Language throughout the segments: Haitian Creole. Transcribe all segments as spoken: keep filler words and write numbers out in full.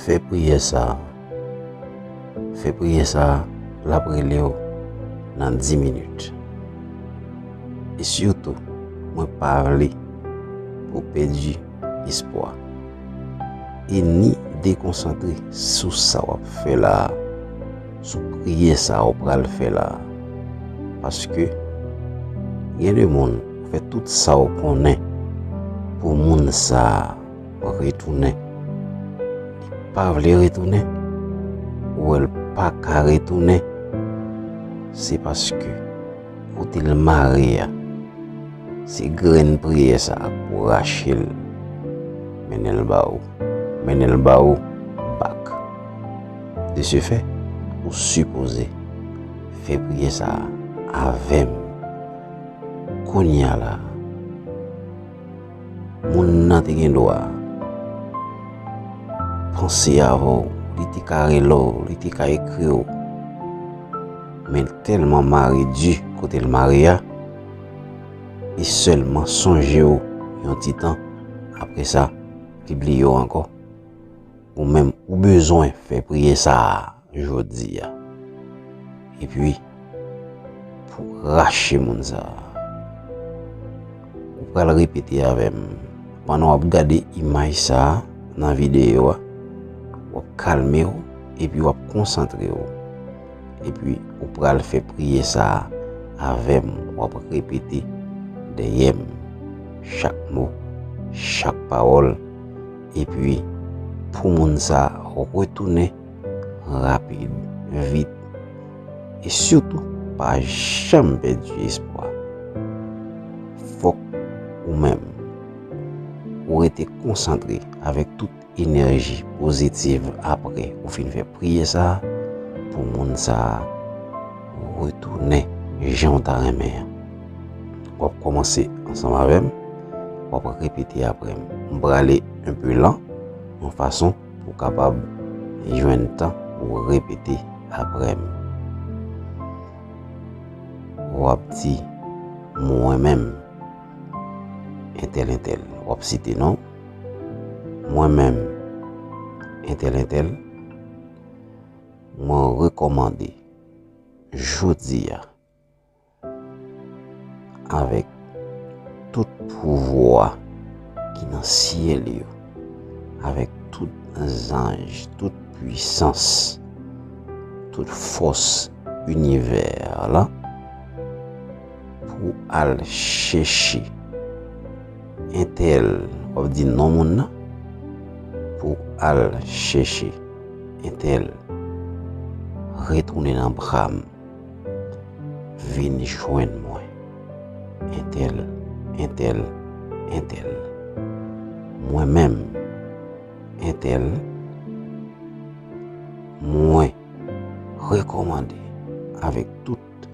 Fè priyè sa a. Fè priyè sa a, l ap rele w nan dis minit. E sitou, mwen pa vle pou w pèdi espwa. E ni dekonsantre sou sa w ap fè la a, sou priyè sa a w pral fè la a. Paske gen de moun, ou fè tout sa w konnen pou moun sa a retounen. Li pa vle retounen, ou wè l pa ka retounen, se paske kote l mare a, se grenn priyè sa a k pou rache l, mennen l ba ou, mennen l ba ou back. De ce fait, ou sipoze fè priyè sa a avè m kounye a la. Moun nan te gen dwa panse avè w, li te ka rele w, li te ka ekri w. Men l tèlman mare di kote l mare a, li sèlman sonje w yon ti tan. Apre sa, li bliye w ankò. Ou menm, ou bezwen fè priyè sa a jodi a. Epi, pou rache moun sa a, ou pral repete avè m. Pandan w ap gade imaj sa a nan videyo a, w ap kalme w epi w ap konsantre w. Epi, ou pral fè priyè sa a avè m. W ap repete dèyè m chak mo, chak pawòl. Epi, pou moun sa a retounen rapid, vit. E sitou, pa janm pèdi espwa. Fòk ou menm, ou rete konsantre avèk tout enèji pozitiv apre ou fin fè priyè sa a, pou moun sa a retounen jan w ta renmen an. W ap kòmanse ansanm avè m, w ap repete apre m. M prale enpe lan, yon fason pou w kapab jwenn tan pou w repete apre m. W ap di, mwen menm, entèl, entèl. W ap site non. Mwen menm, entèl, entèl, mwen rekòmande jodi a avèk tout pouvwa ki nan syèl yo, avèk tout zanj, tout pwisans, tout fòs inivè la, pou al chèche entèl, w ap di non moun nan, pou al chèche entèl, retounen nan bra m, vin jwenn mwen, entèl, entèl, entèl. Mwen menm, entèl, mwen rekòmande avèk tout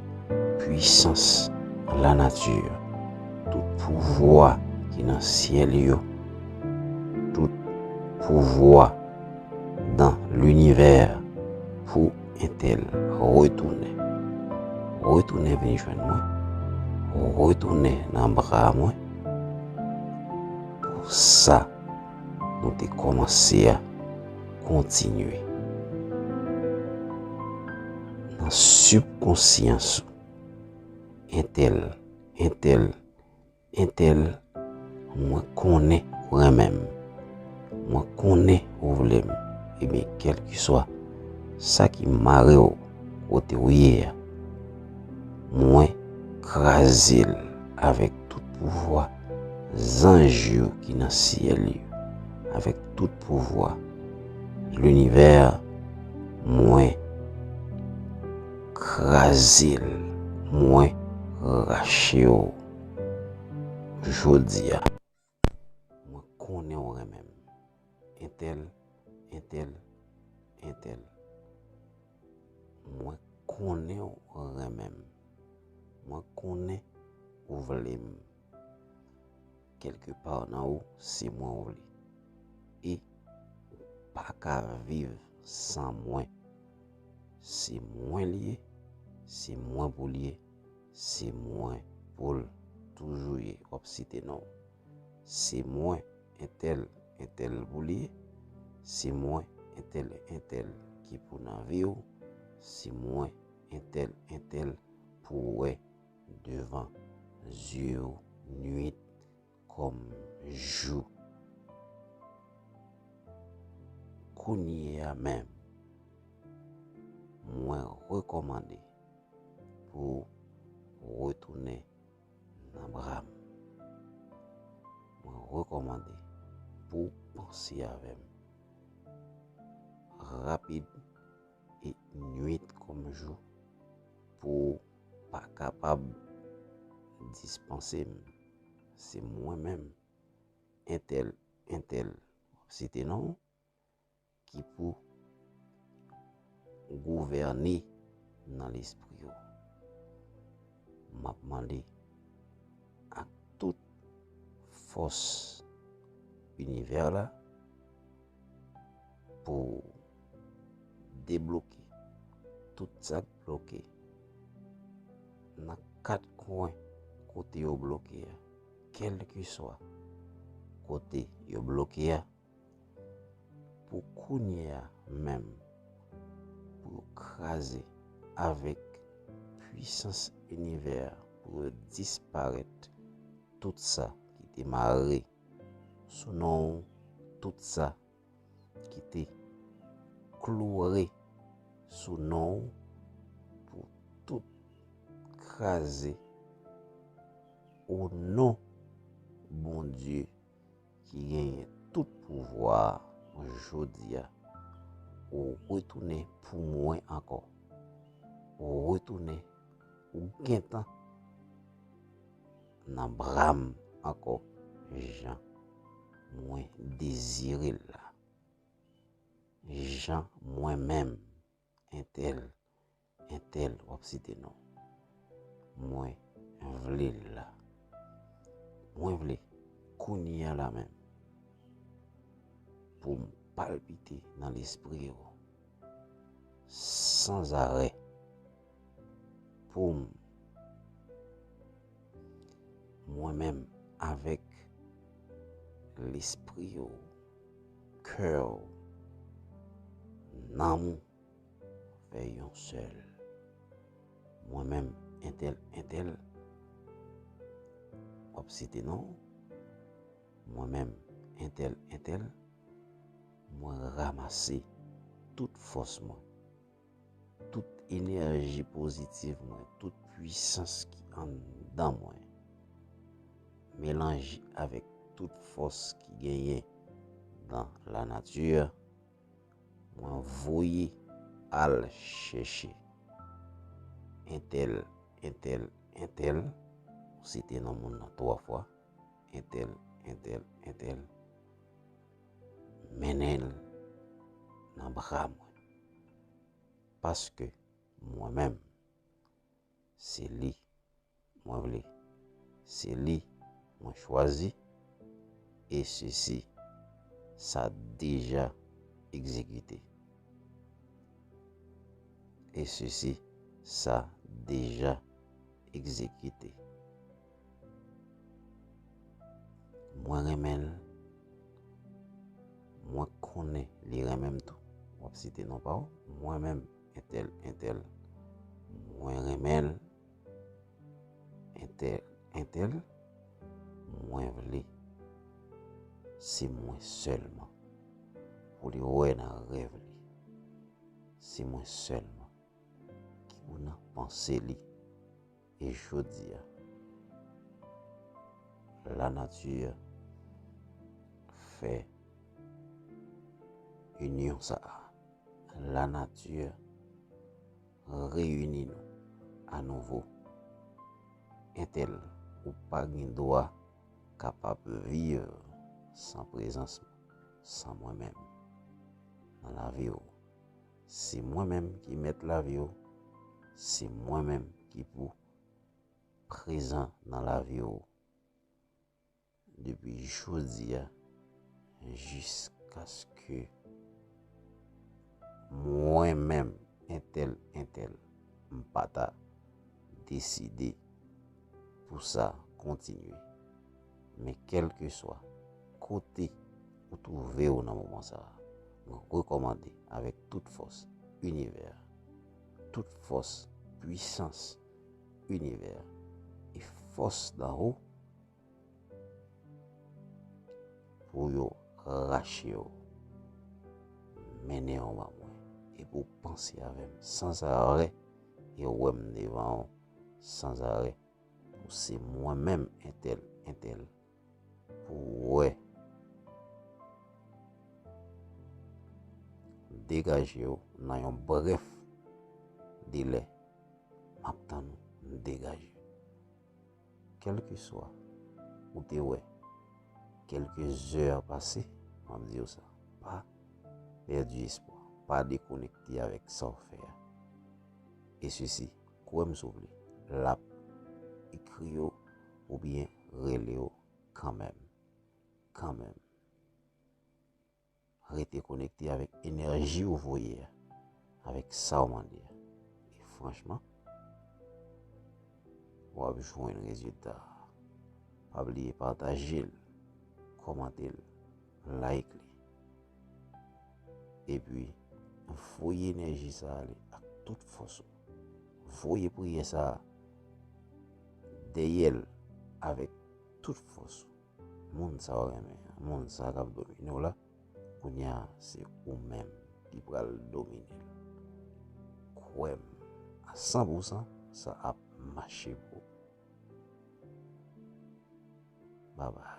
pwisans lanati, tout pouvwa ki nan syèl yo, tout pouvwa dan linivè, pou entèl retounen. Retounen vin jwenn mwen. Retounen nan bra mwen. Pou sa nou te kòmanse a kontinye. Nan sibkonsyans ou, entèl, entèl, entèl, mwen konnen ou renmen m. Mwen konnen ou vle m. Ebyen, kèlkeswa sa ki mare w kote w ye a, mwen kraze l avèk tout pouvwa zanj yo ki nan syèl yo, avèk tout pouvwa linivè, mwen kraze l, mwen rache w jodi a. Mwen konnen w renmen m. Entèl, entèl, entèl. Mwen konnen w renmen m. Mwen konnen ou vle m. Kèlkepa nan ou, se mwen ou vle. E ou pa ka viv san mwen. Se mwen l ye, se mwen pou l ye, se mwen pou l toujou ye. W ap site non. Se mwen, entèl, entèl pou l ye. Se mwen, entèl, entèl ki pou nan vi w, se mwen, entèl, entèl pou wè devan zye w nwit kòm jou. Kounye a menm, mwen rekòmande pou w retounen nan bra m. Mwen rekòmande pou w panse avè m rapid e nwit kòm jou pou w pa kapab dispanse m. Se mwen menm, entèl, entèl, w ap site non, ki pou gouvène nan lespri w. M ap mande ak tout fòs inivè la pou debloke tout sa k bloke nan kat kwen kote yo bloke a, kèlkeswa kote yo bloke a, pou kounye a menm, pou yo kraze avèk pwisans inivè a, pou yo disparèt tout sa ki te mare sou non w, tout sa ki te kloure sou non w, pou tout kraze o non Bondye ki genyen tout pouvwa a, jodi a, ou retounen pou mwen ankò. Ou retounen, ou gentan nan bra m ankò, jan mwen dezire l la. Jan mwen menm, entèl, entèl, w ap site non. Mwen vle l la. Mwen vle, kounye a la menm, pou m palpite nan lespri w, sanzarè, pou m, mwen menm, avèk lespri w, kè w, nanm ou, fè yon sèl. Mwen menm, entèl, entèl, w ap site non. Mwen menm, entèl, entèl, mwen ranmase tout fòs mwen, tout enèji pozitiv mwen, tout pwisans ki anndan mwen, melanje avèk tout fòs ki genyen nan lanati a, mwen voye al chèche entèl, entèl, entèl, ou site non moun nan twa fwa, entèl, entèl, entèl, mennen l nan bra mwen. Paske mwen menm, se li mwen vle. Se li mwen chwazi. E sesi, sa deja egzekite. E sesi, sa deja egzekite. Mwen renmen l. Mwen konnen li renmen m tou. W ap site non pa w. Mwen menm, entèl, entèl, mwen renmen l. Entèl, entèl, mwen vle. Se mwen sèlman pou li wè nan rèv li. Se mwen sèlman ki pou nan panse li. E jodi a, lanati fè inyon sa a. Lanati reyini nou anouvo. Entèl, ou pa gen dwa kapab viv san prezans mwen, san mwen menm nan lavi w. Se mwen menm ki mèt lavi w. Se mwen menm ki pou prezan nan lavi w. Depi jodi a, jiskaske mwen menm, entèl, entèl, m pa ta deside pou sa kontinye. Men kèlkeswa kote ou twouve w nan moman sa a, Mwen rekòmande avèk tout fòs inivè, tout fòs pwisans inivè e fòs danwo pou yo rache w, mennen w ba mwen, epi w panse avè m sanzarè e wè m devan w sanzarè. Ou se mwen menm, entèl, entèl. Pou w wè. Degaje w nan yon brèf delè. M ap tann ou, degaje. Kèlkeswa ou te wè, kèlke zè pase, m ap di w sa, pa pèdi espwa, pa dekonekte avèk sa w fè a. E sesi, kwè m si w vle, l ap ekri w oubyen rele w kanmenm. Kanmenm. Rete konekte avèk enèji ou voye a, avèk sa w mande a. E franchman, w ap jwenn rezilta a. Pa bliye pataje l, kòmante l, like li. Epi, voye enèji sa a ale ak tout fòs ou. Voye priyè sa a dèyè l avèk tout fòs ou. Moun sa w renmen an, moun sa k ap domine w la, kounye a se ou menm ki pral domine l. Kwè m, a san pou san, sa ap mache pou ou. Babay.